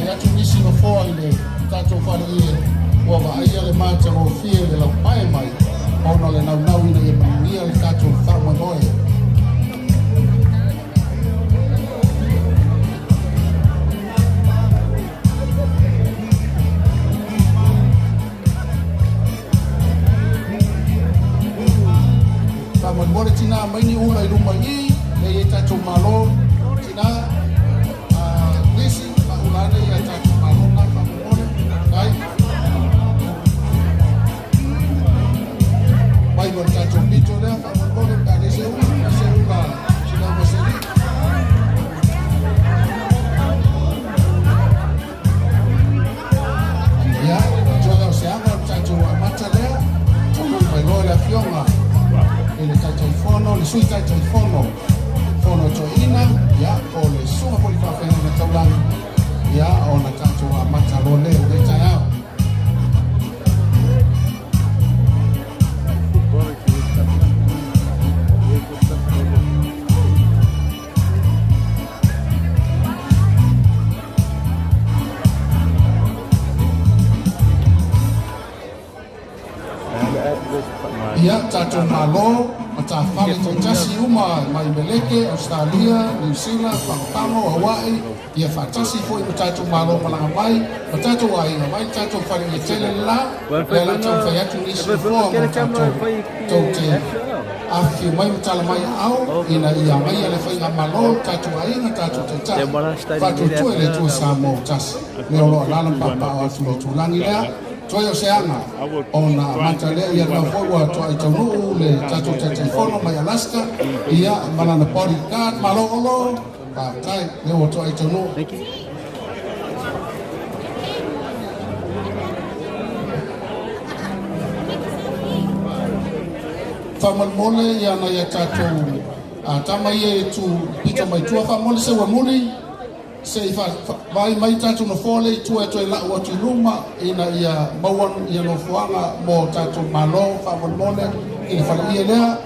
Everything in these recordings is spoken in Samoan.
Aumai atu nisi nofoa i le tatou faleie ua vaaia le matagofie le laupae mai ona o le naunau ina ia manuia le tatou faamoemoe. Faamolemole tinā mai ni ula i luma i i, lea e i ai tatou malo. Tinā, Lisi, faaula ane ia tatou malo na faamolemole. Ai. Mai ma le tatou pito lea faamolemole pe a leai se ula, se ula sina ma se alii. Ia, toe o se aga o le tatou amata lea, taunuu mai loa le afioga i le Taitaifono, le Sui Taitaifono, Fono Toeaina, ia, po o le Susuga foi i le Faafeagaiga Taulagi, ia, ona tatou amata loa lea i lenei taeao. Ia, tatou malo ma tafale taitasi uma mai Meleke, Ausetalia, Niu Sila, Pagopago, Hawaii, ia faatasi foi ma tatou malo malaga mai, ma tatou aiga mai le tatou fale ia tele le la, lea la taumafai atu nisi nofoa mo tatou tou te afifio mai ma tala mai aao ina ia agaia le faigamalo, le tatou aiga, tatou taitai, faatuatua i le Atua Samoa ua tasi, le o lo o alaala ma paopao atu i le itulagi lea. Toe o se aga ona amata lea, ia lau foi ua toai taunuu le tatou Taitaifono mai Alaska, ia ma lana bodyguard. Malo Olo, faafetai lea ua toai taunuu. Faamolemole ia nai a tatou tama ia e tu pito mai tua, faamolemole se ua muli. Se i vaai mai tatou nofoa lea i tua e toe lau atu i luma ina ia maua ia nofoaga mo tatou malo faamolemole i le faleie lea.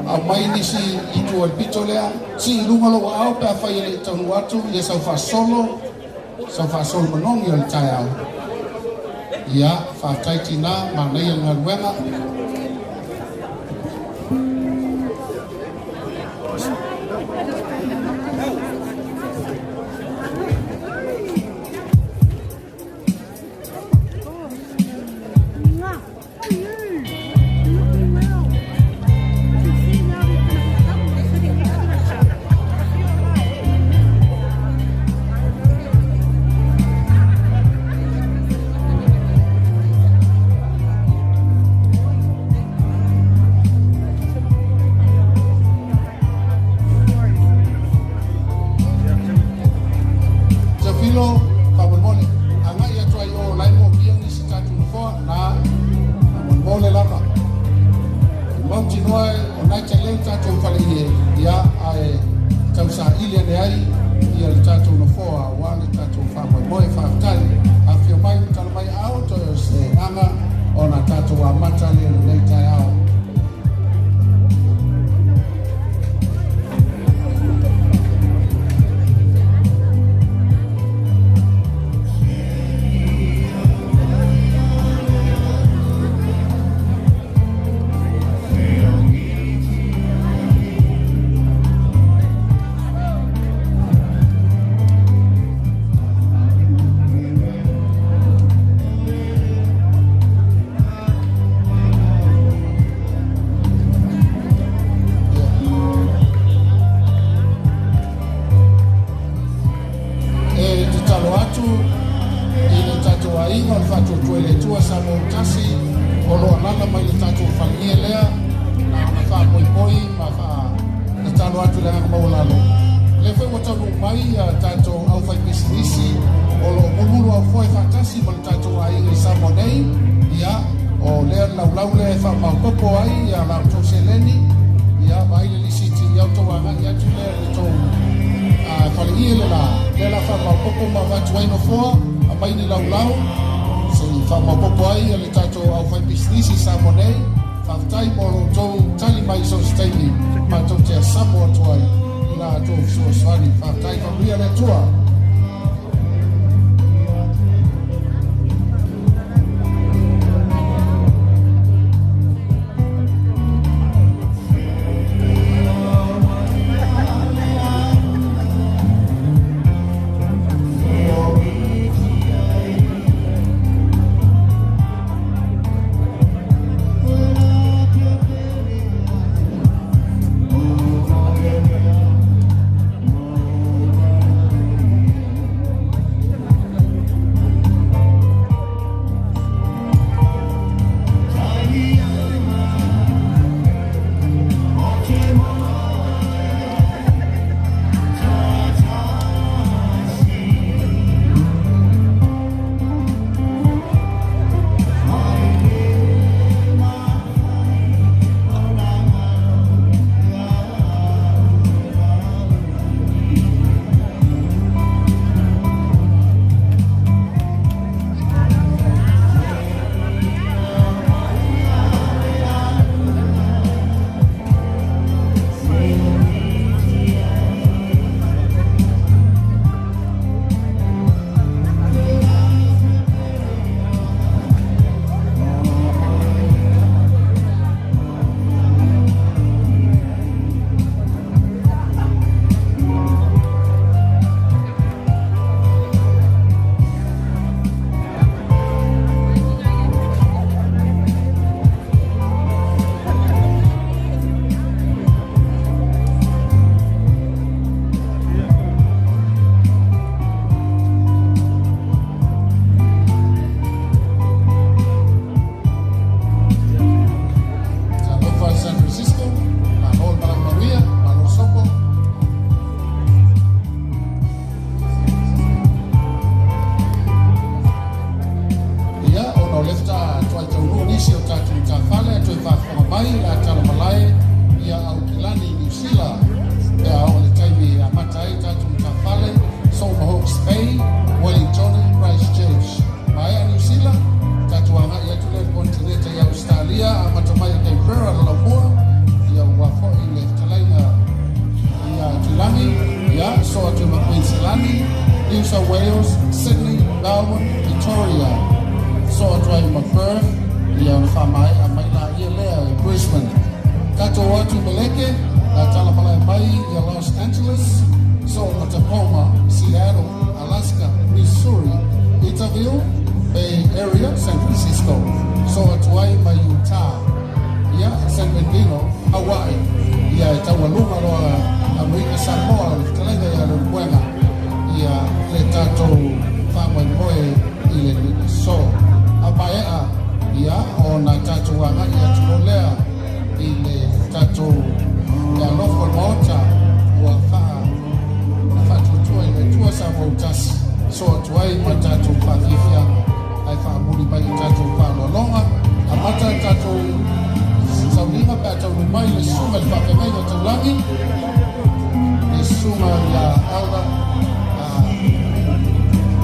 Aumai nisi i tua i le pito lea. Sii i luga lou aao pe afai e le i taunuu atu ia sau faasolo, sau faasolo manogi o le taeao. Ia, faafetai tina, manaia le galuega. Teofilo, faamolemole, agai atu ai o la e moomia nisi tatou nofoa, na, faamolemole lava. E mautinoa o na e tele le tatou faleie, ia, ae tausaili ane ai ia le tatou nofoa aua le tatou faamoemoe. Faafetai, afifio mai ma tala mai aao, toe o se agaga ona tatou amata lea i lenei taeao. E tatalo atu i le tatou aiga o le Faatuatua i le Atua Samoa Tasi o lo o alaala mai le tatou faleie lea na ona faapoipoi ma faatatalo atu i le agaga maualalo. O lea foi ua taunuu mai a tatou aufaipisinisi o lo o mulumulu aufoe faatasi ma le tatou aiga i Samoa nei, ia, o lea le laulau lea e faamaopoopo ai ia la outou seleni, ia, vaai le lisiti, ia outou agai atu lea i le tou faleie le la, lea la faamaopoopo ma avatu ai nofoa, aumai ni laulau, se i faamaopoopo ai le tatou aufaipisinisi i Samoa nei. Faafetai mo lo outou tali mai i so o se taimi matou te asamo atu ai i la outou fesoasoani. Faafetai, faamanuia le Atua. nisi o tatou matafale e toe faafofoga mai le atala malae ia Aukilani Niu Sila pe a oo le taimi e amata ai tatou matafale so ma Hawke's Bay, Wellington, Christchurch. Maea Niu Sila, tatou agai atu lea i le konetinete i Ausetalia, amata mai i Canberra le laumua, ia ua foi le fetalaiga ia Tuilagi, ia so atu ma Queensland, New South Wales, Sydney, Melbourne, Victoria, so atu ai ma Perth, ia ona faamaea mai laia lea i Brisbane. Tatou o atu i Meleke, na tala malae mai ia Los Angeles, so ma Tacoma, Seattle, Alaska, Missouri, Itaviu, Bay Area, San Francisco, so atu ai ma Utah, ia San Bernardino, Hawaii, ia e taualuga loa Amerika Samoa, le fetalaiga ia Leulumoega, ia le tatou faamoemoe i le so. A maea, ia ona tatou agai atu loa lea i le tatou le alofa o le Maota ua faa na faatuatua i le Atua Samoa ua tasi so atu ai ma tatou faafiafiaga ae faamuli mai i tatou faaaloaloga amata tatou sauniga pe a taunuu mai le susuga i le faafeagaiga taulagi le susuga ia Elder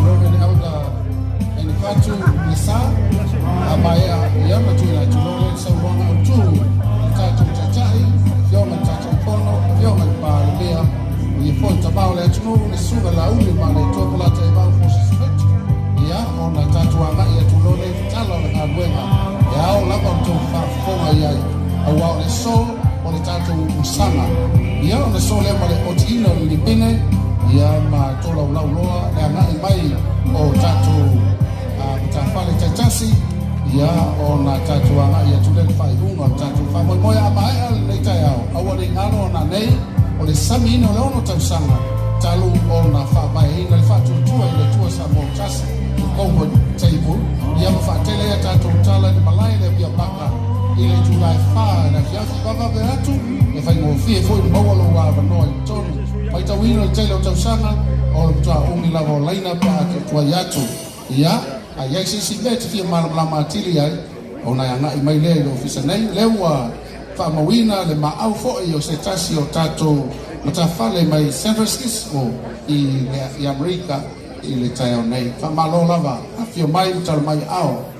Reverend Elder Manifatu Lesa a maea ia ona tuuina atu loa lea le saunoaga autu i le tatou Taitai, Afioga i le Tatou Fono, Afioga i le Palemia, o ia foi tama o le atunuu, le Susuga Laauli ma le Atua Polataivao Fosi Smith, ia ona tatou agai atu loa lea i le tala o le galuega e ao lava ona outou faafofoga i ai, aua o le aso o le tatou usaga, ia ona aso lea ma le otiina o le lipine, ia ma tolaulau loa le agai mai o tatou matafale taitasi, ia ona tatou agai atu lea i le faaiuga o le tatou faamoemoe. A maea lenei taeao, aua ne i galo ona nei o le samiina o le 6 tausaga talu ona faavaeina le faatuatua i le Atua Samoa ua tasi, le Comfort Table, ia ma faatele ai a tatou tala i le malae le Apia Paka i le itula e 4 i le afiafi. Vavave atu e faigofie foi ona maua lou avanoa i totonu. Matauina le tele o tausaga o le matua umi lava o laina pe a tuai atu. Ia, a i ai se isi mea e te fia malamalama atili ai, ona e agai mai lea i le ofisa nei. Lea ua faamauina le maau foi o se tasi o tatou matafale mai San Francisco i i Amerika i le taeao nei. Faamalo lava, afio mai ma tala mai aao.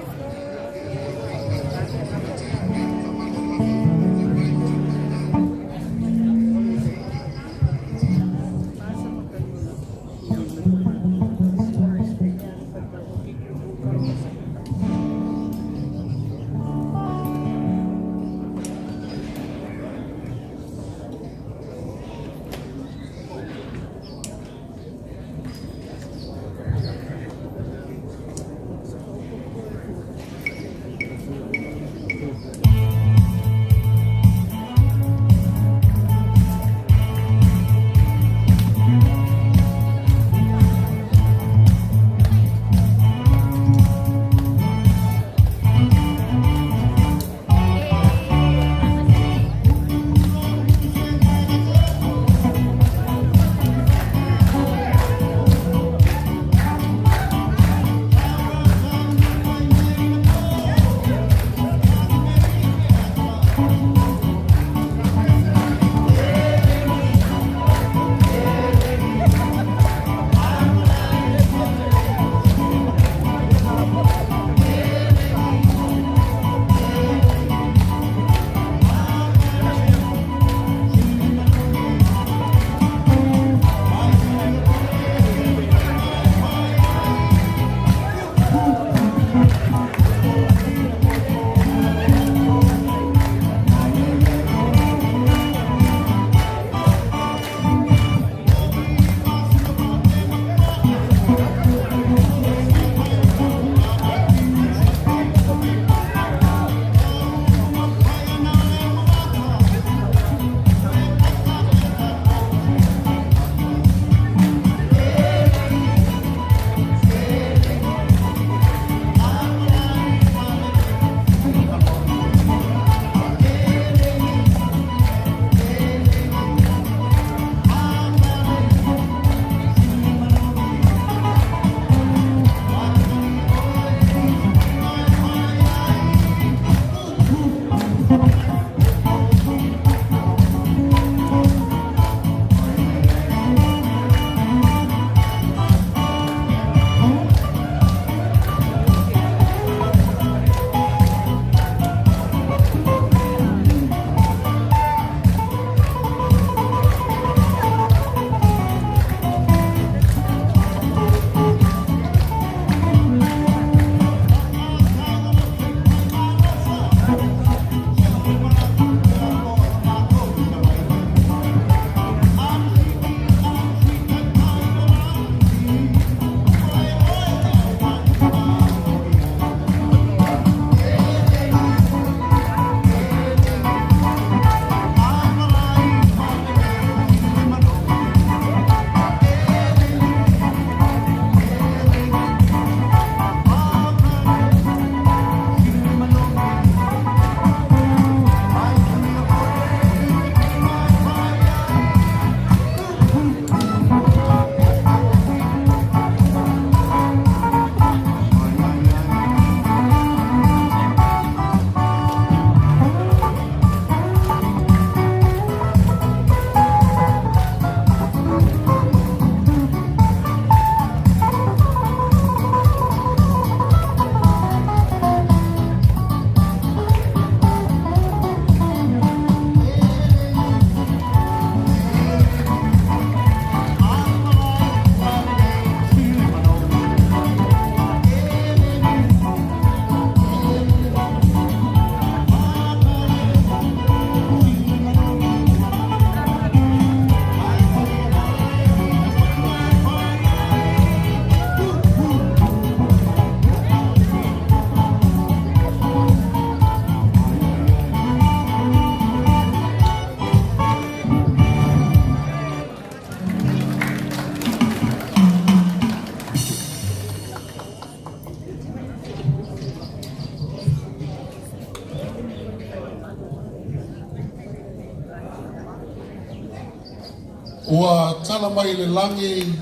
tatala mai i le lagi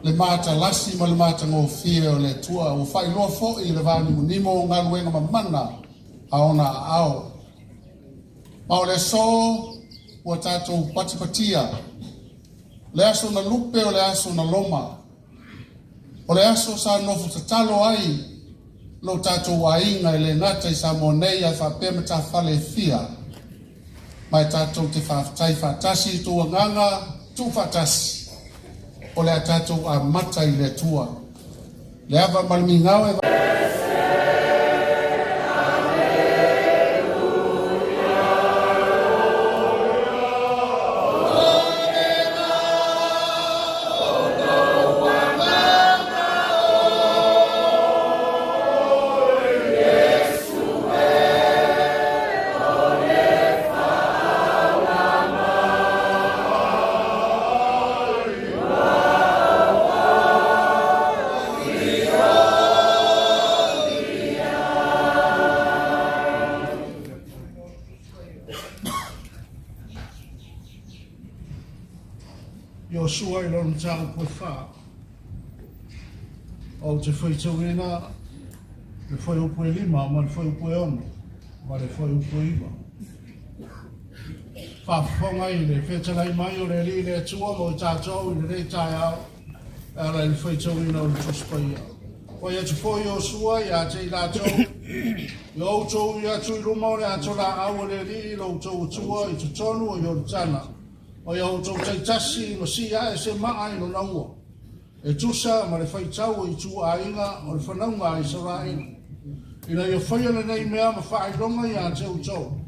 le matalasi ma le matagofie o le Atua, ua faailoa foi i le vanimonimo o galuega mamana a ona aao. Ma o le aso ua tatou patipatia, le aso na lupe o le aso na loma, o le aso sa nofo tatalo ai lo tatou aiga e le gata i Samoa nei ae faapea matafale e fia, ma e tatou te faafetai faatasi i tou agaga tuufaatasi o le a tatou amata i le Atua. Le ava ma le migao e Iosua i lona mataupu e fa. Ou te faitauina le fuaiupu e 5 ma le fuaiupu e 6 ma le fuaiupu e 9. Faafofoga i le fetalai mai o le Alii le Atua mo i tatou i lenei taeao e ala i le faitauina o le Tusi Paia. Fai atu foi Iosua ia te i latou, i outou ui atu i luma o le ato laau a le Alii lo outou Atua i totonu o Ioritana, ma ia outou taitasi ma sii ae se maa i lona ua, e tusa ma le faitau o ituaiga o le fanauga a Isaraelu, ina ia faia lenei mea ma faailoga ia te outou,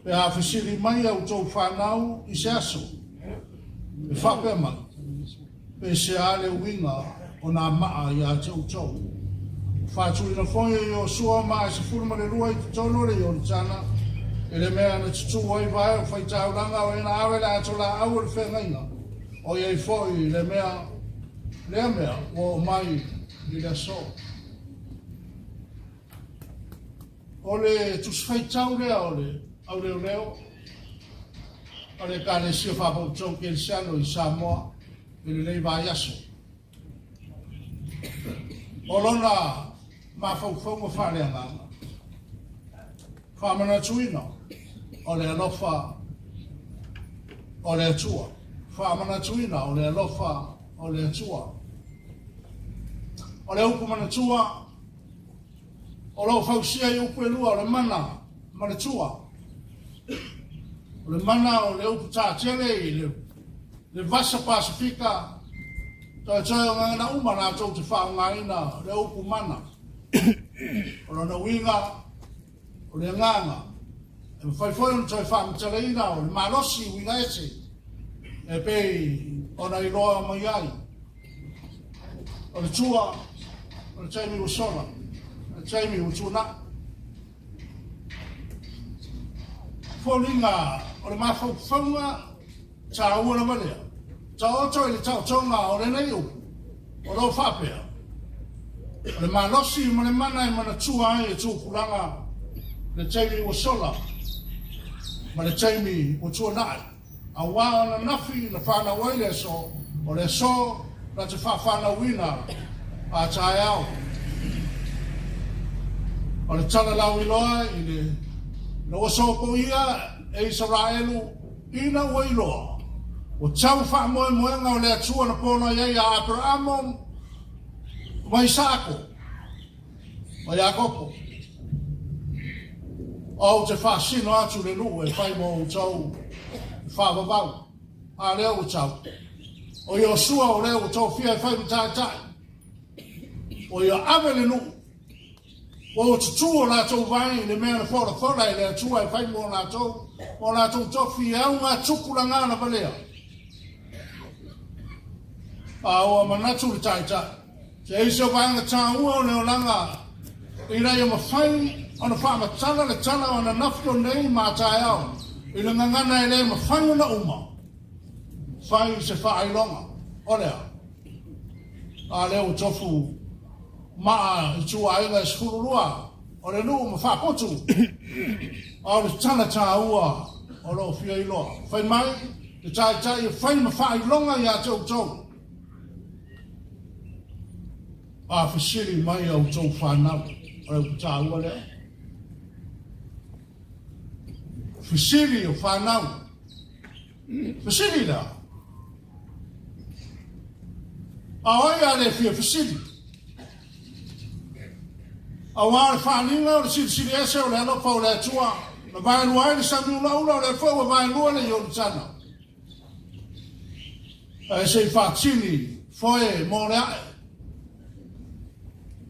pe a fesili mai a outou fanau i se aso, e faapea mai, Pe se a le uiga o nā maa ia te outou. Faatuina foi e Iosua ma e 12 i totonu o le Ioritana, i le mea na tutū ai vae o faitaulaga o e na ave le ato laau o le feagaiga, o i ai foi le mea lea mea ua oo mai i le aso. O le Tusi Faitau lea o le Auleoleo o le Ekalesia Faapotopotoga Kerisiano i Samoa i lenei vaiaso. O lona mafaufauga faaleagaga, faamanatuina o le alofa o le Atua, faamanatuina o le alofa o le Atua. O le upu manatua o lo o fausia i upu e lua, o le mana ma le tua. O le mana o le upu tātele i le Vasa Pasifika, toetoe o gagana uma latou te faaaogaina le upu mana. O lona uiga, o le agaga, e mafai foi ona toe faamatalaina o le malosi uiga ese, e pei ona iloa mai ai. O le tua, o le taimi ua sola, o le taimi ua tuanai. Foliga o le mafaufauga taua lava lea. Taoto i le taotoga o lenei upu, o lo o faapea, o le malosi ma le mana e manatua ai e tupulaga le taimi ua sola ma le taimi ua tuanai, aua o ananafi na fanau ai le aso, o le aso na te faafanauina a taeao. O le tala lauiloa i le ina ua sopoia e Isaraelu ina ua iloa ua tau faamoemoega o le Atua na pono i ai ia Aperaamo ma Isaako ma Iakopo. Ou te faasino atu le nuu e fai mo outou faavavau. A lea ua tau. O Iosua o lea ua tofia e fai ma taitai. Ua ia ave le nuu. Ua ua tutū o latou vae i le mea na folafola e le Atua e fai mo latou, mo latou tofi e auga tupulaga lava lea. A ua manatu le taitai, se isi o vaega taua o le olaga ina ia mafai ona faamatala le tala o ananafi o nei ma a taeao i le gagana e le mafai ona uma, fai se faailoga o le a? A lea ua tofu maa ituaiga e 12 o le nuu ma faaputu, a o le tala taua o lo o fia iloa. Fai mai. Le taitai e fai ma faailoga ia te outou. A fesili mai a outou fanau, o le upu taua lea. Fesili o fanau. Fesili lea. A o ai a le fia fesili? Auā o le faaaliga o le Silisili Ese o le alofa o le Atua, na vaelua ai le sami ulaula, o lea foi ua vaelua le Ioritana. Ae se i faatini foe mo le ae,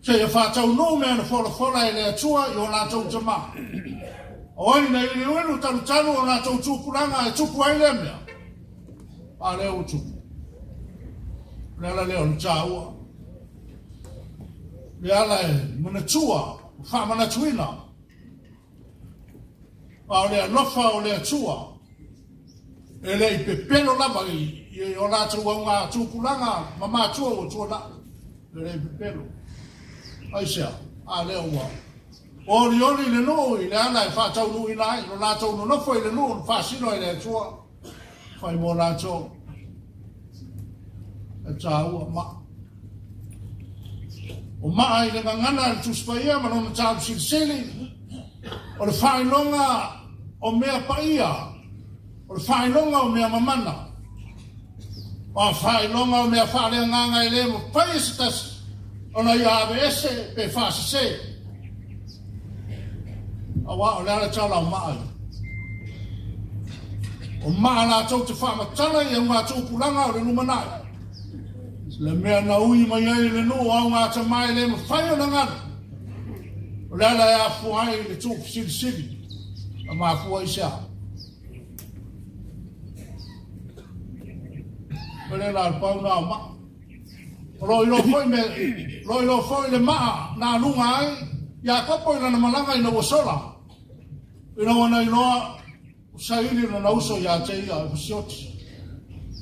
seia faataunuu mea na folafola e le Atua i o latou tamā. O ai na iliuilu talutalu o latou tupulaga e tupu ai lea mea? A lea ua tupu. O le ala lea o le taua. Le ala e manatua, faamanatuina. A o le alofa o le Atua, e le i pepelo lava i o latou auga tupulaga ma matua ua tuanai. E le i pepelo. Aisea? A lea ua olioli le nuu i le ala e faataunuuina ai lo latou nonofo i le nuu na faasino ai le Atua fai mo latou. E taua maa. O maa i le gagana a le Tusi Paia ma lona tausilisili, o le faailoga o mea paia, o le faailoga o mea mamana, o a faailoga o mea faaleagaga e le mafai e se tasi ona ia aveese pe faasese. Auā o le a le tala o maa ia? O maa latou te faamatala i augatupulaga o le lumanai. Le mea na ui mai ai le nuu o augatama e le mafai ona galo. O le ala e afua ai le tuufesilisili na mafua i se a? O le la pau na o maa. O lo iloa foi me lo iloa foi le maa na aluga ai Iakopo i lana malaga ina ua sola. Ina ua na iloa saili lona uso ia te ia e fasioti.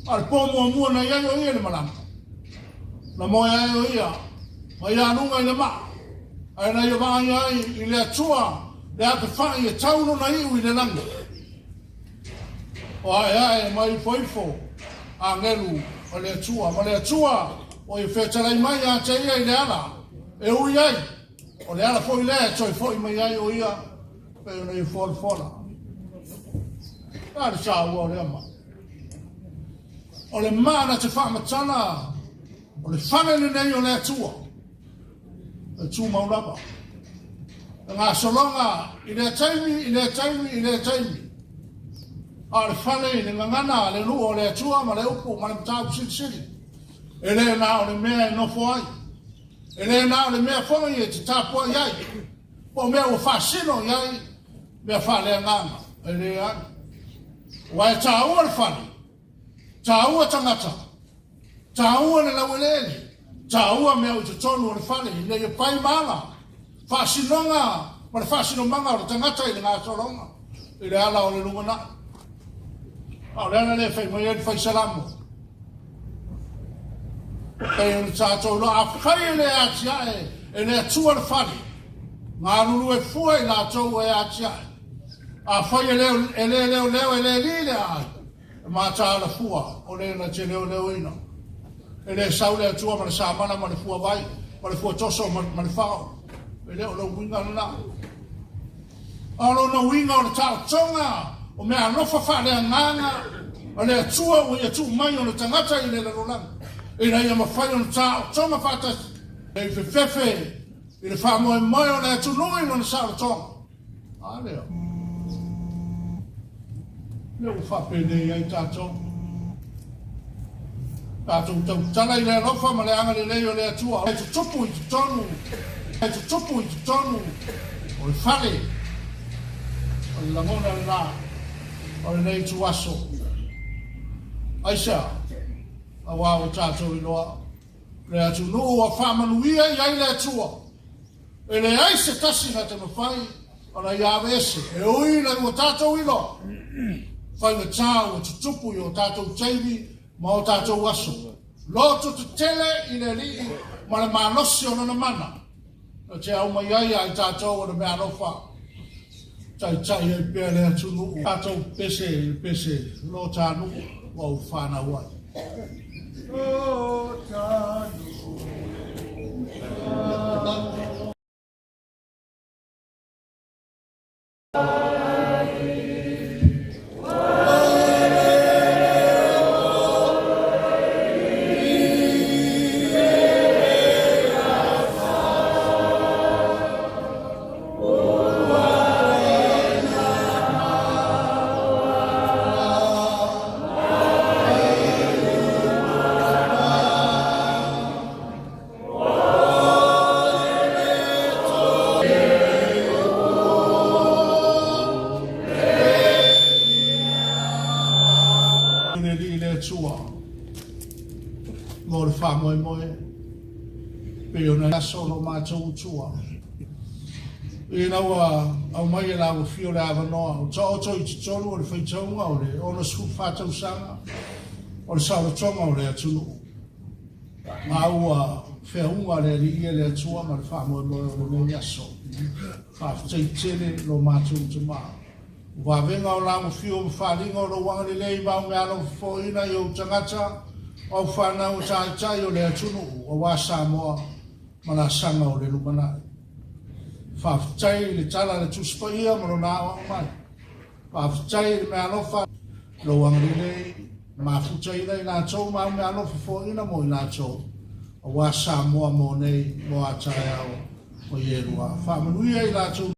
A le pō muamua na i ai o ia i le malaga. Na moe ai o ia ma ia aluga i le maa. Ae na ia vaai ai i le Atua le atefai e tau lona iu i le lagi. O aeae ma ifoifo agelu o le Atua, ma le Atua o ia fetalai mai ia te ia i le ala e ui ai, o le ala foi lea e toe foi mai ai o ia pei ona ia folafola. A le taua o lea maa. O le maa na te faamatala o le fale lenei o le Atua. E tumau lava. Le gasologa i lea taimi, i lea taimi, i lea taimi. A o le fale i le gagana a le nuu o le Atua ma le upu ma le mataupu silisili. E le na o le mea e nofo ai. E le na o le mea foi e te tapuai ai. Po o mea ua faasino i ai mea faaleagaga. E leai. Aua e taua le fale, taua tagata, taua le laueleele, taua mea o i totonu o le fale ina ia pai ma ala, faasinoga ma le faasinomaga o le tagata i le gasologa i le ala o le lumanai. A o le ala lea e fai mai ai le fai Salamo, pei ona tatou iloa, afai e le atiae e le Atua le fale, galulue fua i latou e atiae. Afai e le leoleo e le alii le aai, e mataala fua o le na te leoleoina. E le sau le Atua ma le samala ma le fuavai ma le fuatoso ma le fao. E le o le uiga lena. A o lona uiga o le taotoga o mea alofa faaleagaga a le Atua ua ia tuu mai ona tagata i le lalolagi, ina ia mafai ona taotoga faatasi e fefefe i le faamoemoe o le atunuu i lona saolotoga. A lea. Lea ua faapenei ai tatou. Tatou tautala i le alofa ma le agalelei o le Atua e tutupu i totonu, e tutupu i totonu o le fale. O le lagona lena o lenei ituaso. Aisea? Auā ua tatou iloa le atunuu ua faamanuia i ai le Atua. E leai se tasi na te mafai ona ia aveese, e ui la ua tatou iloa, faigata ua tutupu i o tatou taimi ma o tatou aso. Loto tetele i le Alii ma le malosi o Lona mana, na te aumai ai ia i tatou ona meaalofa, taitai ai pea le atunuu. Tatou pese i le pese lotanuu. ua ou fanau ai. Le Alii le Atua mo le faamoemoe pei ona aso o lo matou utua. Ina ua aumai e lau afio le avanoa o taoto i totonu o le faitauga o le 64 tausaga o le saolotoga o le atunuu. Ma ua feauga le Alii e le Atua ma le faamoemoe o lenei aso. Faafetai tele lo matou tamaa. O vavega o lau afio ma faaaliga o lou agalelei ma au meaalofa fofoina i ou tagata, o au fanau o taitai o le atunuu aua Samoa ma laasaga o le lumanai. Faafetai i le tala a le Tusi Paia ma lona aoao mai. Faafetai i le meaalofa lou agalelei mafutaina i latou ma au meaalofa fofoina mo i latou aua Samoa mo nei mo a taeao o ielua. Faamanuia i latou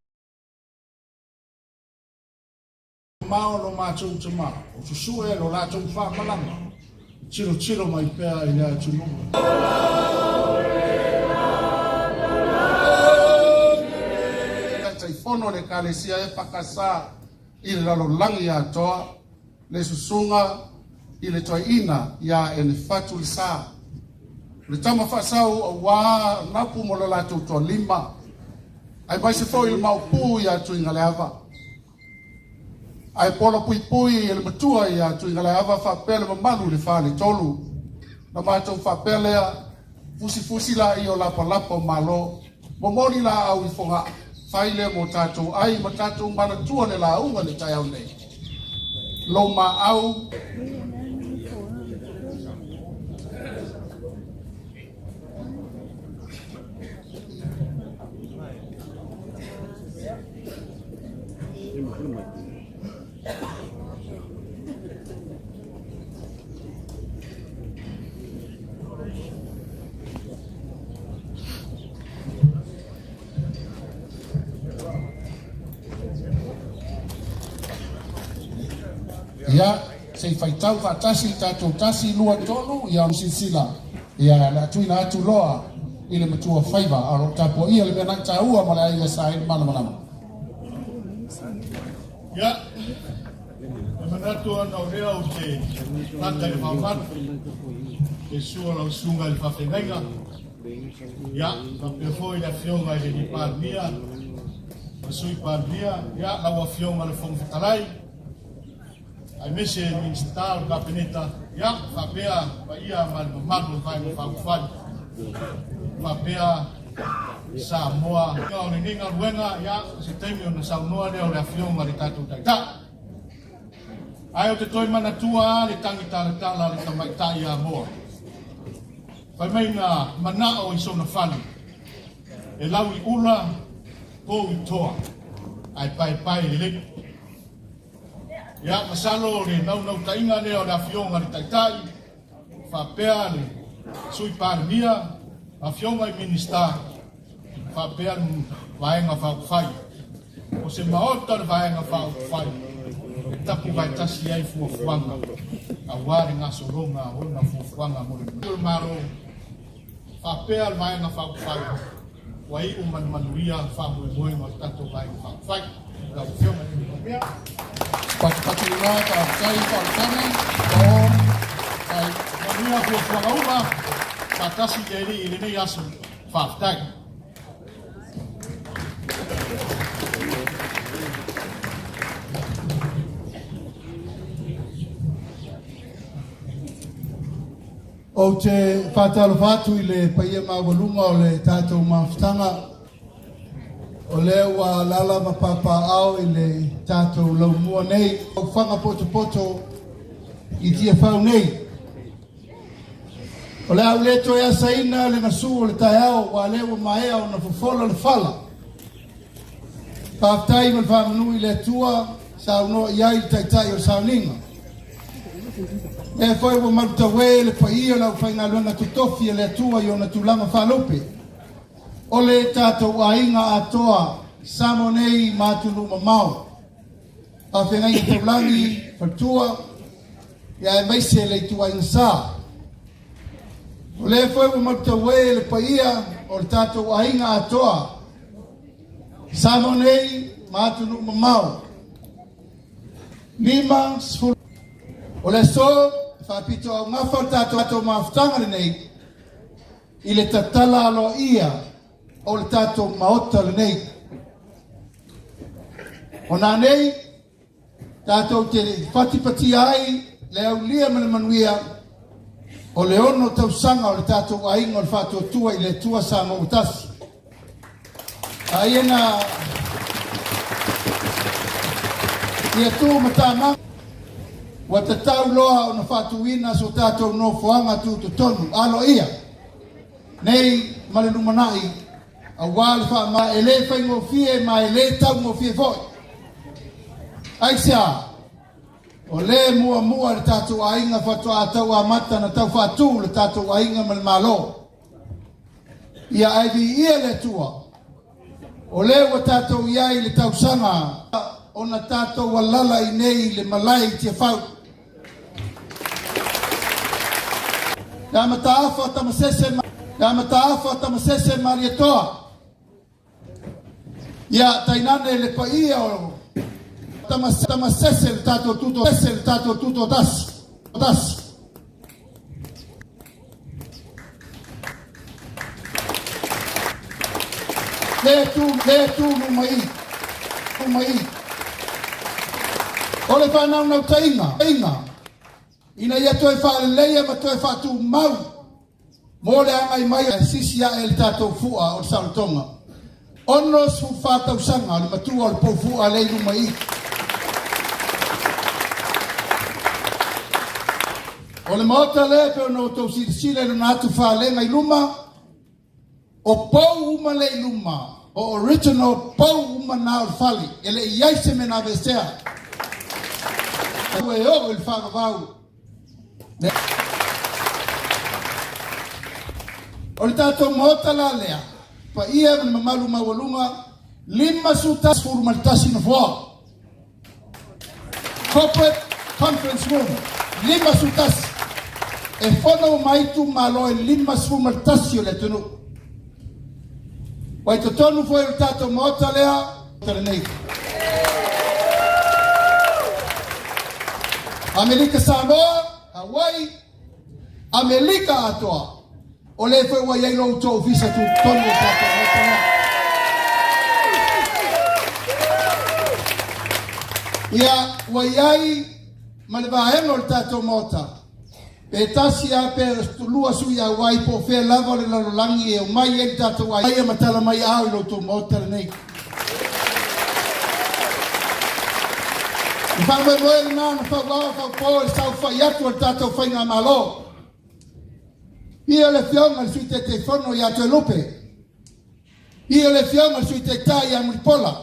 mao lo matou tama, o susue lo latou faamalama, tilotilo mai pea i le atunuu. Taitaifono o le Ekalesia EFKS i le lalolagi atoa, le susuga i le toeaina ia Enefatu Lesa, le tama faasau auā Napu mo le latou toalima, aemaise foi le Maopu ia Tuigaleava. Ae pola puipui e le matua ia Tuigaleava faapea le mamalu i le faletolu. Na matou faapea lea, fusifusi laia o lapalapa o Malo, momoli laau i Fogaa, fai lea mo tatou ai ma tatou manatua le lauga i le taeao nei. Lou maau. Ia, se i faitau faatasi le tatou tasi, lua, tolu, ia silasila, ia le a tuuina atu loa i le matua faiva, a o lo o tapuaia le mea nai taua ma le aiga sa i le malamalama. Ia, e manatu ona o lea ou te lata i le faavalu, e sua lau susuga i le faafeagaiga, ia, faapea foi le afioga i le Palemia, ma Sui Palemia, ia, lau afioga i le Fofoga Fetalai, aemaise Minisita o le Kapeneta, ia, faapea paia ma le mamalu o le Vaega Faaupufai, faapea Samoa. O lenei galuega, ia, se taimi ona saunoa lea o le afioga i le tatou Taitai. Ae ou te toe manatua lava le tagi talatala a le tamaitai ia Moa. Fai mai na manao i sona fale, e lau i ula, pou i toa, ae paepae lelei. Ia, masalo o le naunautaiga lea o le Afioga i le Taitai, faapea le Sui Palemia, Afioga i Minisita, faapea le Vaega Faaupufai. O se Maota o le Vaega Faaupufai e tapuvaetasi ai fuafuaga aua le gasologa o ona fuafuaga mo le Malo, faapea le Vaega Faaupufai ua iu ma le manuia faamoemoega o le tatou Vaega Faaupufai. Lau Afioga i le Palemia. Patupatu i ina, faafetai faaletagi, o, ai. Manuia fuafuaga uma, faatasi i le Alii i lenei aso. Faafetai. Ou te faatalofa atu i le paia maualuga o le tatou mafutaga, o lea ua alaala ma papaaao i le tatou laumua nei. Faufaga potopoto i Tiafau nei. O le a ou le toe asaina le gasu o le taeao aua o lea ua maea ona fofola le fala. Faafetai ma le faamanu i le Atua, saunoa i ai le Taitai o le Sauniga. Lea foi ua malutaue le paia o le aufaigaluega totofi a le Atua i ona tulaga faalupe. O le tatou aiga atoa i Samoa nei ma atunuu mamao. Faafeagaiga taulagi, faletua, ia aemaise le ituaiga sa. O lea foi ua malutaue le paia o le tatou aiga atoa Samoa nei ma atunuu mamao. 50 O le aso e faapito augafa le tatou mafutaga lenei i le tatala aloaia o le tatou maota lenei. O nanei tatou te patipatia ai le aulia ma le manuia o le 6 tausaga o le tatou aiga o le Faatuatua i le Atua Samoa ua tasi. A ia na ia tu ma tamaga ua tatau loa ona faatuina so tatou nofoaga tutotonu aloaia nei ma le lumanai aua le faama e le faigofie ma e le taugofie foi. Aisea? O lea e muamua le tatou aiga faatoa tau amata na tau faatu le tatou aiga ma le Malo. Ia ae viia le Atua, o lea ua tatou i ai i le tausaga ona tatou alala i nei i le malae i Tiafau. Ia Mataafa Tamasese Ia Mataafa Tamasese Malietoa. Ia tainane le paia o Tamasese le tatou tuto sese le tatou tuto tasi tasi. Le tu le tu luma i luma i. O le faanaunautai inga ina ia toe faaleleia ma toe faatumau mo le agai mai e sisi ae le tatou fua o le saolotoga. 64 tausaga o le matua o le pou fua lea i luma i. O le maota lea e pei ona outou silasila i lona atu falega i luma, o pou uma lea i luma, o original pou uma na o le fale, e le i ai se mea na aveesea. E oo i le faavavau. O le tatou maota la lea, paia ma le mamalu maualuga, 51 nofoa. Corporate Conference Room, 51. E fono uma ai itumalo e 51 o le atunuu. Ua i totonu foi o le tatou maota lea lenei. Amerika Samoa, Hawaii, Amerika atoa. O lea foi ua i ai lo outou ofisa tutotonu o le tatou maota lea. Ia, ua i ai ma le vaega o le tatou maota Pe tasi a pe lua sui auai po o fea lava o le lalolagi e omai ai le tatou aiga ma tala mai ao i lo outou maota lenei. Le faamoemoe lena na fauao faupo i le saofai atu a le tatou Faigamalo. Ia le Afioga i le Sui Taitaifono ia Toelupe, ia le Afioga i le Sui Taitai ia Mulipola,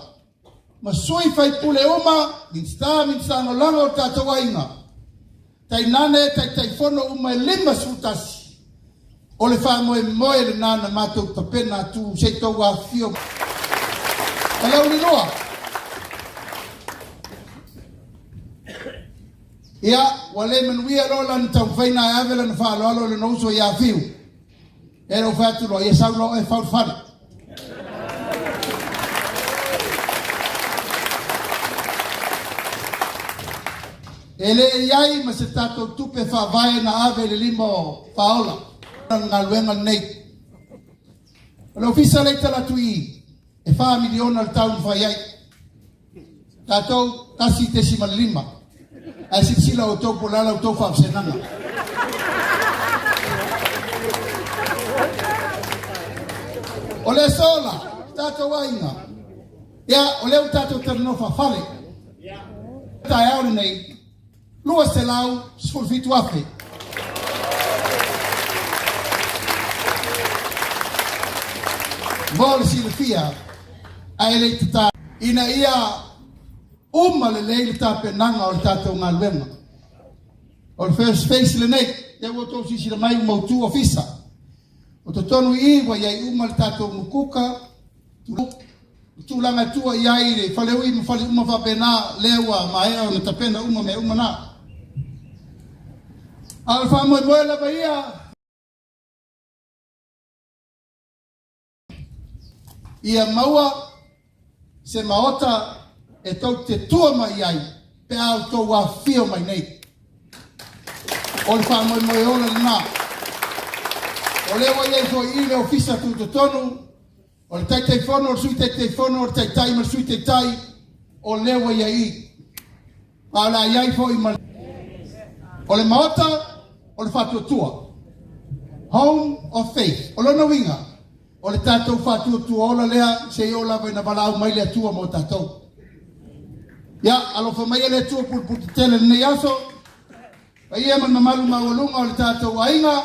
ma sui faipule uma, Minisita, Minisita Lagolago o le tatou aiga, tainane Taitaifono uma e 51, o le faamoemoe lena na matou tapena atu se i tou afifio. Palaulilua. Ia, ua le manuia loa lana taumafaiga e ave lana faaaloalo i lona uso ia Fiu. E lou fai atu loa, ia sau loa oe fau le fale. E le i ai ma se tatou tupe faavae na ave i le lima o Faaola le galuega lenei. O le ofisa lea i tala atu i i, e $4 miliona le tau na fai ai. Tatou, 1.5. Ae silasila outou po o le a la outou faavasegaga. O le aso la, tatou aiga, ia, o lea ua tatou talanoa faafale. Taeao lenei, 217,000. Mo le silafia, ae le i tatalo ina ia uma lelei le tapenaga o le tatou galuega. O le first phase lenei, lea ua outou silasila mai ua mautu ofisa. O totonu i i ua i ai uma le tatou mukuka, tulaga e tua i ai le faleui ma fale uma faapena, lea ua maea ona tapena uma mea uma na. A o le faamoemoe lava ia, ia maua se maota e tou te tua mai i ai pe a outou afifio mai nei. O le faamoemoe ola lena. O lea ua i ai foi i le ofisa tutotonu, o le Taitaifono, o le Sui Taitaifono, o le Taitai ma le Sui Taitai, o lea ua i ai i. A o le a i ai foi ma o le maota o le faatuatua. Home of Faith. O lona uiga, o le tatou faatuatua ola lea seia oo lava ina valaau mai le Atua mo tatou. Ia, alofa maia le Atua pulupulu tetele i lenei aso, paia ma le mamalu maualuga o le tatou aiga,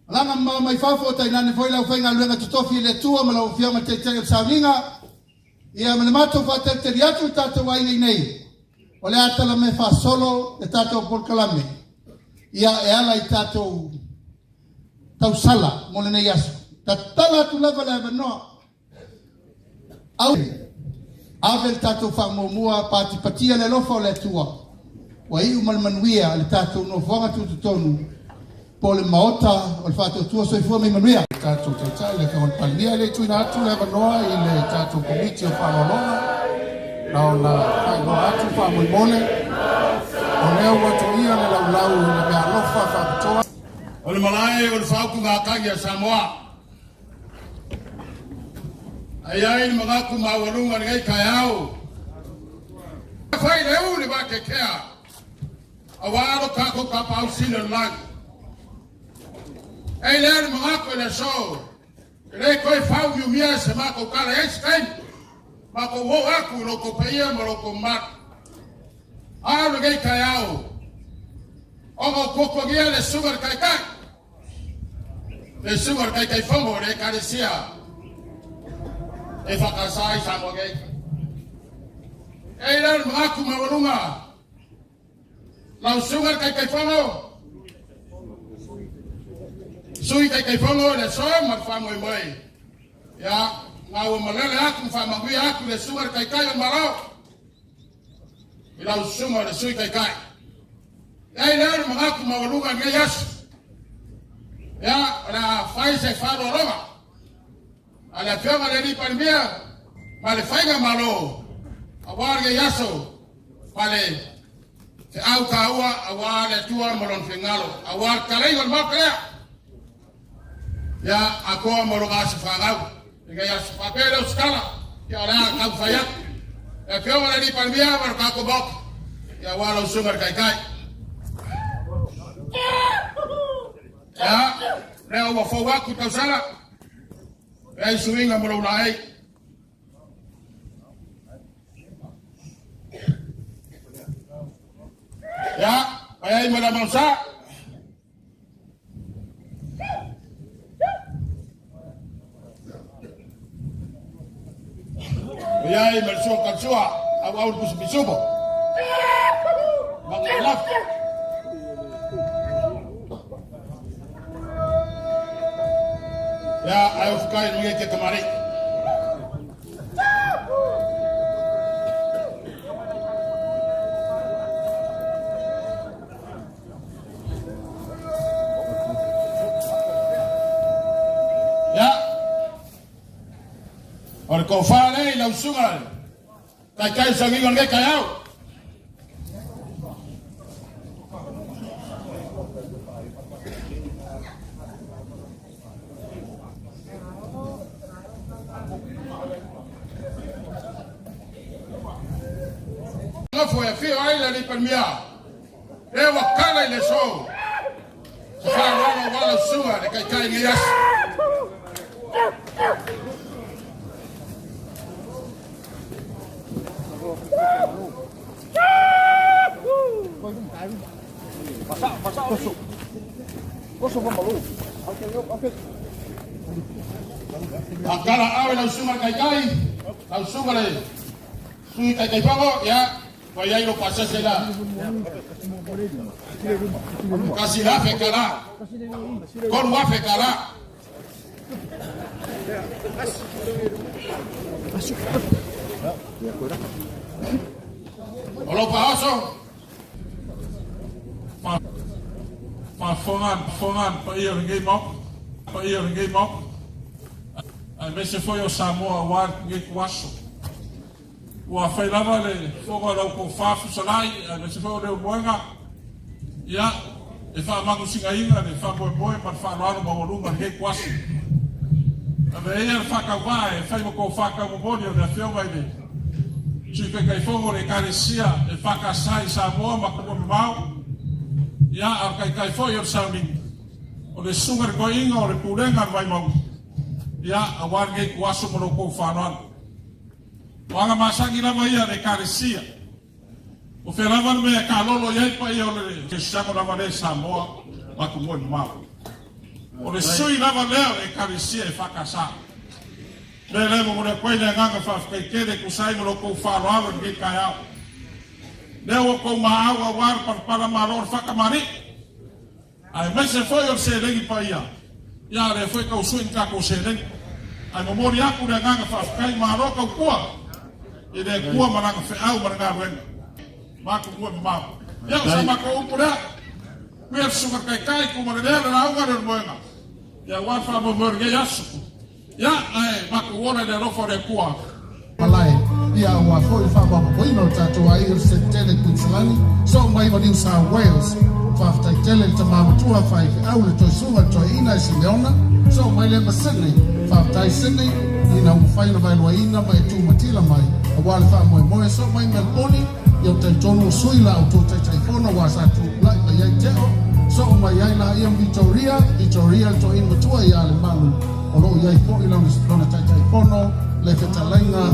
malaga mamao mai fafo, tainane foi le aufaigaluega totofi e le Atua ma lau Afioga i le Taitai o le Sauniga, ia ma le matou faatalitali atu i le tatou aiga i nei, o le a tala mai faasolo le tatou polokalame, ia e ala i tatou tausala mo lenei aso. Tatala atu lava le avanoa. Au, ave le tatou faamuamua, patipatia le alofa o le Atua, ua iu ma le manuia le tatou nofoaga tutotonu po o le Maota o le Faatuatua. Soifua ma ia manuia. Le tatou Taitai, le Afioga i le Palemia, e le i tuuina atu le avanoa i le tatou Komiti o Faaaloaloga, na ona faailoa atu faamolemole, o lea ua tuia le laulau i le meaalofa faapitoa. O le malae o le faautugatagi a Samoa. Ae i ai le manatu maualuga i lenei taeao, fai le u le vateatea aua lo tatou Tapaau Sili o le lagi. E i lea le manatu i le aso, e le toe faumiumia se matou tala i ai se taimi, matou oo atu i lo outou paia ma lo outou mamalu. A o lenei taeao, ona o tuatuagia le susuga i le Taitai, le susuga i le Taitaifono o le Ekalesia e whakasa ai Samoa nei. E i lea le manatu maualuga, lau susuga i le Taitaifono, Sui Taitaifono i le aso ma le faamoemoe, ia, na ua malele atu ma faamanuia atu le susuga i le Taitai o le Malo, i lau susuga i le Sui Taitai. E i lea le manatu maualuga i lenei aso, ia, o le a fai se faaaloaloga a le Afioga i le Alii Palemia ma le Faigamalo aua lenei aso ma le feau taua aua le Atua ma Lona finagalo, aua le taleiga o le Maota lea. Ia, atoa ma lona aso fanau i lenei aso. Faapea lea o se tala, ia o le a taumafai atu. Le Afioga i le Alii Palemia ma le tatou Maota, ia aua lau Susuga i le Taitai. Ia, lea ua fou atu tausala, leai suiga mo lou laei. Ia, mai ai ma le mausa. Ia ai ma le sua kalsua, au au le pusu pisupo. Manga lafu. Ia, ai o fukai nui ke kamari. Ia, o le tofa lea i lau susuga le Taitai o Sagiga o lenei taeao. Nofo e afio ai le Alii Palemia. Lea ua kala i le aso. Se faaaloalo aua lau susuga le Taitai i lenei aso. Tala awe lau suga le taitai, lau suga le sui taitaifono, ia, ua i ai lou pasese la. 1000 tala, 3000 tala. O lou faaoso. Faafofoga fofoga le paia o lenei Maota, paia o lenei Maota, aemaise foi o Samoa aua lenei ituaso. Ua fai lava le fono a lau tofa Fesalai, aemaise foi o Leulumoega, ia, e faamanusigaina le faamoemoe ma le faaaloalo maualuga i lenei ituaso. Avea ia le faatauvaa e fai ma tofa taumomoli o le Afioga i le Sui Taitaifono o le Ekalesia EFKS i Samoa ma atunuu e mamao, ia, a o le Taitai foi o le Sauniga, o le Susuga i le Toeaina o le Pulega a le Vaimauga, ia, aua lenei ituaso ma lo outou faaaloalo. O aga masani lava ia a le Ekalesia. O fea lava le mea e kalolo i ai le paia o le Kerisiano lava lea i Samoa ma atunuu e mamao. O le sui lava lea o le Ekalesia EFKS. O le mea lea e momoli atu ai le agaga faafetai tele e tusa ai ma lo outou faaaloalo i lenei taeao. Lea ua outou maau aua le palapala malo o le fatamalii, aemaise foi o le seleni paia, ia a o lea foi e tau sui ni tatou seleni. Ae momoli atu le agaga faafetai, malo tautua i le Atua ma Lana feau ma le galuega ma atunuu e mamao. Ia o sa matou upu lea, kuia le susuga taitai, tu ma le lea le lauga le moega, ia aua le faamoemoe o lenei aso. Ia, ae matou ola i le alofa o le Atua. Malae, ia aua foi le faamaopoopoina o le tatou aiga i le Setele i Kuiniselani, soo mai ma New South Wales. Faafetai tele i le tama matua faifeau le Toesuga le Toeaina e Simeona, soo mai lea ma Sydney. Faafetai Sydney, ina ua mafai ona vaeluaina ma e tumatila mai aua le faamoemoe soo mai Melbourne, ia ou talitonu ua sui la outou Taitaifono aua sa tulai mai ai Teo, soo mai ai laia ma Vitoria, Vitoria le toeaina matua ia Lemalu o lo o i ai foi lona Taitaifono le fetalaiga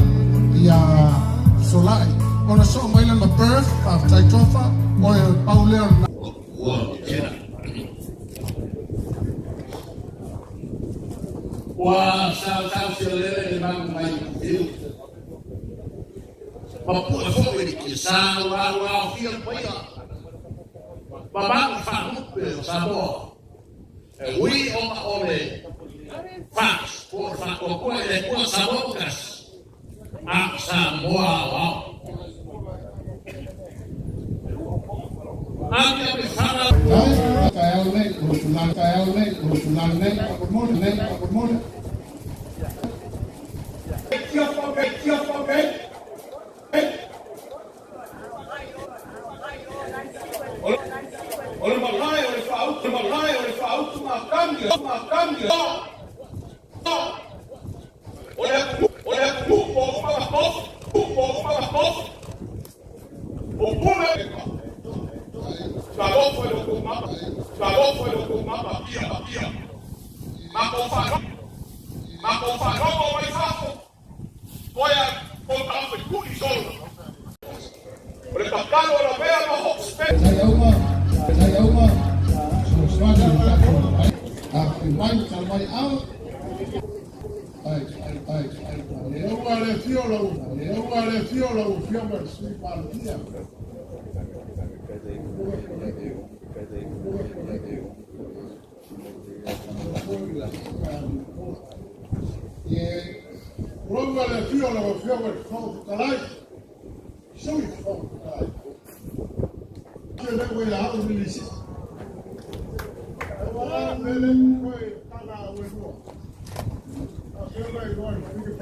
ia Solai. Ona soo mai lea ma Perth, faafetai Tofa, oe o le pau lea o le Ua saosaosia lele le malu mai i fiu. Ma pue foi le tiasa ua aofia le paia ma mau faalupe o Samoa e ui ona o le FAST po o le Faatuatua i le Atua Samoa ua tasi, a o Samoa aoao. Amiamifala. Tai, taeao nei, o le tulaga taeao nei, o le tulaga nei, faamolemole nei, faamolemole. O le malae o le faautu, malae o le faautugatagi, gatagi, o le atunuu, o le atunuu po o Fagato, po o Fagato, o Pule, Talofa i lo outou mama, talofa i lo outou mama, pia, pia, matou faalogo, matou faalogo mai fafo. Toe a ko ta tui solo. O le tatalo a lavea ma Hawke's Bay. Tai auma, tai auma, fesoasoani i le tatou ai mai, tala mai ao. Ai, ai, ai, ai. E ua le afio lau, e ua le afio lau Afioga i le Sui Palemia. Ua le afio lau Afioga i le Fofoga Fetalai, Sui Fofoga Fetalai. Ke le ua ia au lisi. Ua mele koe tala ue lua. Afioga i loa i whiri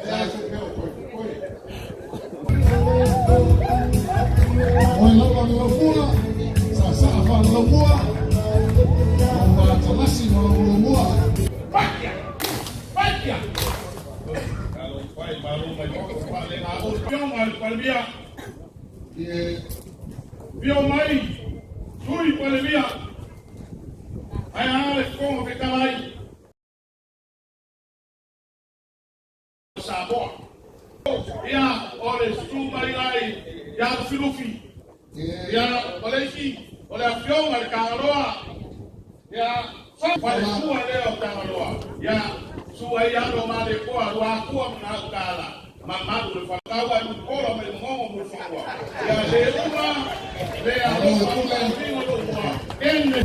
E a se peo koe koe. Oi lava le laumua, sa saa fa le laumua, o matalasi ma lau laumua. Paia! Paia! Pai malo mai mo pa le na o Afioga i le Palemia. Afio mai Sui Palemia. Ae a le Fofoga Fetalai. Samoa. Ia, o le susu mai lai ia Lufilufi. Ia, o le isi, o le Afioga i le Tagaloa. Ia, Falesua lea o Tagaloa. Ia, sua ai alo ma le koa, lua akua ma na utala. Mamalu le whakaua i mukola me le mongo mo whakua. Ia le uma, le alofa le pinga lo mua. Kene.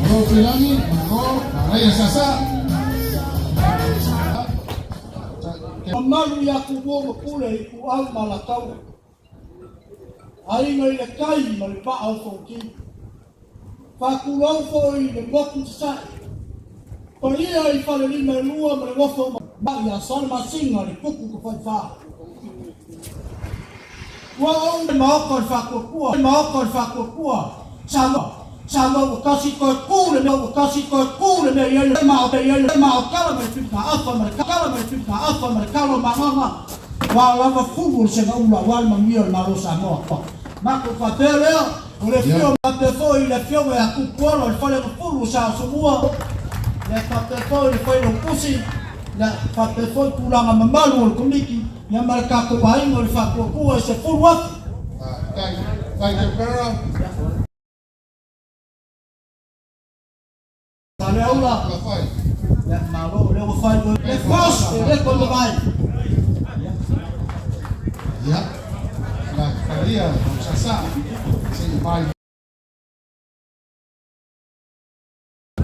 Malo Tuilagi, malo, manaia sasa. Mamalu ia ku uo ma pule i ku au ma la tau. Aiga i le tai ma le vaa o Fonoti. Faatulou foi i le motu sasae. Paia i falelima e lua ma le nofo ma ia Salemasina le tupu tafaifa. Ua ou le maota o le faatuatua, le maota o le faatuatua, Samoa, Samoa ua tasi toe tu le mea, ua tasi toe tu le mea i ai le maota, i ai le maota ma le filitaafa ma le kala ma le filitaafa ma le kalo ma agaga, ua lava fulu o le segaula aua le manuia o le Malo o Samoa. Matou faapea lea, o le afio faapea foi i le afioga ia Tupuola o le Faleagafulu o Sa Asomua, ia faapea foi le Failautusi, ia faapea foi tulaga mamalu o le Komiti, ia ma le tatou aiga o le Faatuatua i se 10,000. Thank you, Pera. Saleaula, Ua fai. ia malo o lea ua fai le force e le toe mavae. Ia, la faia o sasa. Se i mai.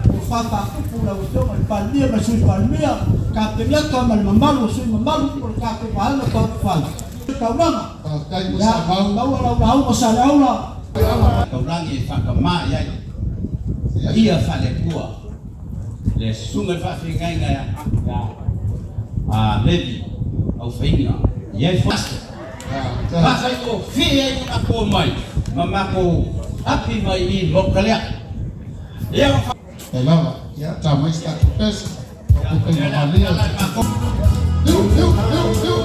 Ua faafaatupu lau Afioga i le Palemia ma le Sui Palemia, Kapeneta ma le mamalu o sui mamalu o le tatou Vaega Faaupufai. Taulaga, Faafetai mo ia Samau. maua lau lauga Saleaula. Taulagi e whakamā i ai. Ia whalekua. Le susuga i le faafeagaiga ia a Levi au faiga. I ai foi aso. Faafaigofie ai ona matou omai ma matou api mai i i le maota lea. Ia ua E lava, ia, ta mai se tatou pesa. O tupe ma malia. Liu, liu, liu, liu.